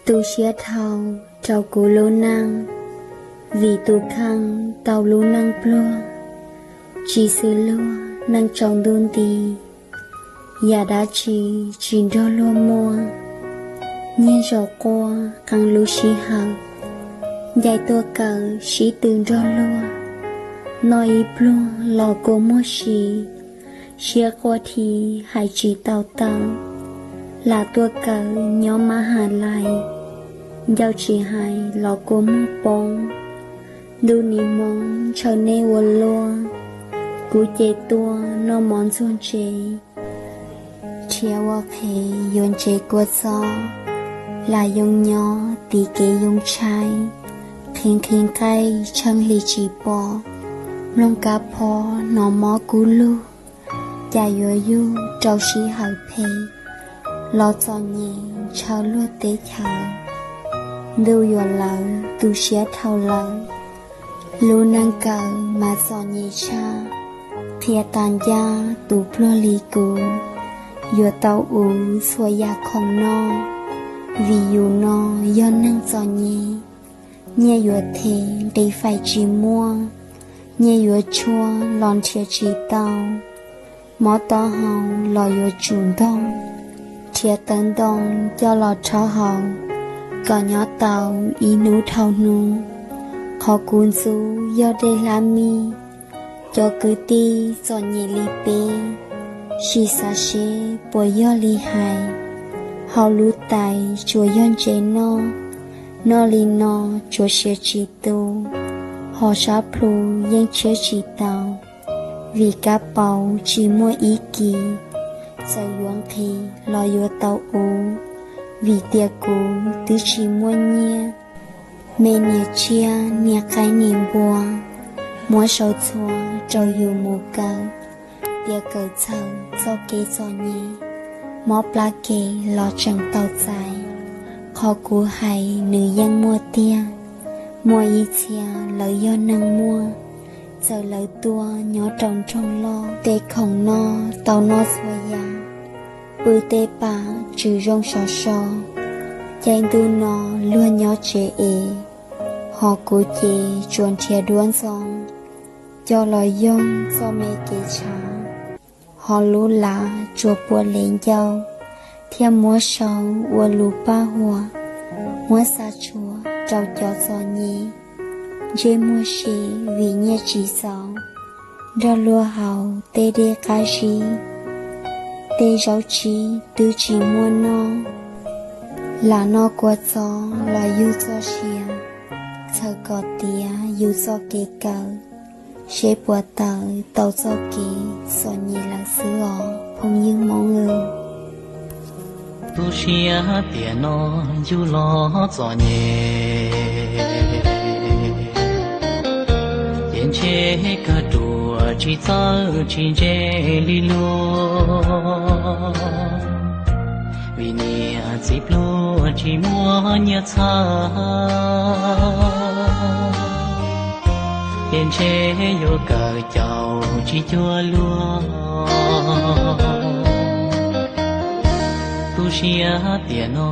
Tu siab dhau rau kuv lub neej, vim tus kheej tau lub neej pluag, tsis xws luag neej tsaus ntuj nti, yam dab tsi tsis nrog luag muaj, nyiag zaum quaj qee lub sij hawm, ncaim tuaj kawm sib tw nrog luag, noj ib pluag los kua muag si, siab quaj dhi hais tsis tau taw, lam tuaj kawm nyob mab has lais, ncauj tsis hais los kua muag poob, ntuj nim hmoo ntshaw neb ua luaj, kuv ces tuaj noj mov ntxuag ntsev, nrhiav ua qhev yuav ntsev kua txob, lam yoo nyob tiv kev yoo tshaib, qhia nqhis nqaij tsheej hli tsis pom, mloog kab phob hnov mob kub lug, cas yuav yug rau sij hawm phem, los txom nyem ntshaw luag teb chaws, ntuj yuav lawv tu siab dhau lawm, lub neej kawm mas txom nyem tshaj, qhia tas ncaj tus pluag li kuv, yuav tau uv txhua yam khoom noj, vim yus no yog neeg txom nyem, nyiaj yuav them nqis faim tsis muaj, nyiaj yuav tshuaj los nrhiav tsis tau, mob taub hau los yuav tsum ntoog, nrhiav tawv ntoo coj los rhaub haus, kom nyob tau ib hnub dhau hnub, qhov kuv ntxub yog dej hlab mij, cov kwv tij txom nyem li peb, sim xav seb puas yog li hais, hauv lub tais tsuas yog ntses noj, noj li no tsuas siav tsis tu, hos sab plhu yeej tshiab tsis tau, vim kab paus tsis muaj ib kis, txawm yuav nqhis los yuav tau uv, vim tias kuv twb tsis muaj nyiaj, me niam tsiaj niam qaib niam npua, muab sau txhua rau yus mus kawm, tias kawm txhaum txoj kev txom nyem, mob plab kev los tseem tau txais, qhov kuv hais nws yeej muaj tiag, muaj ib txhia lawv yog neeg muaj, txawm lawv tuaj nyob rau nroog loj tej khoom noj tau noj txhua yam, pw tej pam tswm zoo sov so, caij ntuj no luag nyob tsev es, hos kuv ces tsuas nrhiav duab ntxoo, coj los yoog txoj me kev tshav, hos lub lav tsuas puav lev ncauj, thiaj muab sau ua lus paj huam, muab xa tshuam rau cov txom nyem, ntsej muag si vim nyiaj tsis txaus, nrog luag haus tej dej qab zib, tej zaub tsib twb tsis muaj noj, lam noj kua txob los yug txoj sia, txhawm kom tiav yus txoj kev kawm, seb puas tawm tau txoj kev txom nyem lawm xwb os phooj ywg Hmoob. Tu siab tiam no yug los txom nyem, ces ntshe kawg ruam tsis txawj tsis ntse li luag, vim niam txiv pluag tsis muaj nyiaj txhawb, ces ntshe yuav kawm caum tsis cuag luag. Tu siab tiam no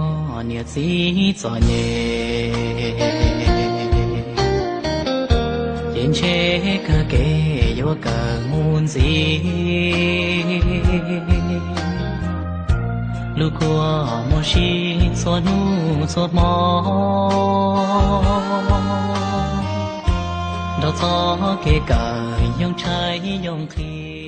niam txiv txom nyem, ces ntshe kawg kev yuav kawm mus ntxiv. Lub kua muag si txhua hnub txhua hmo, nrog txoj kev kawm yooj tshaib yooj nqhis.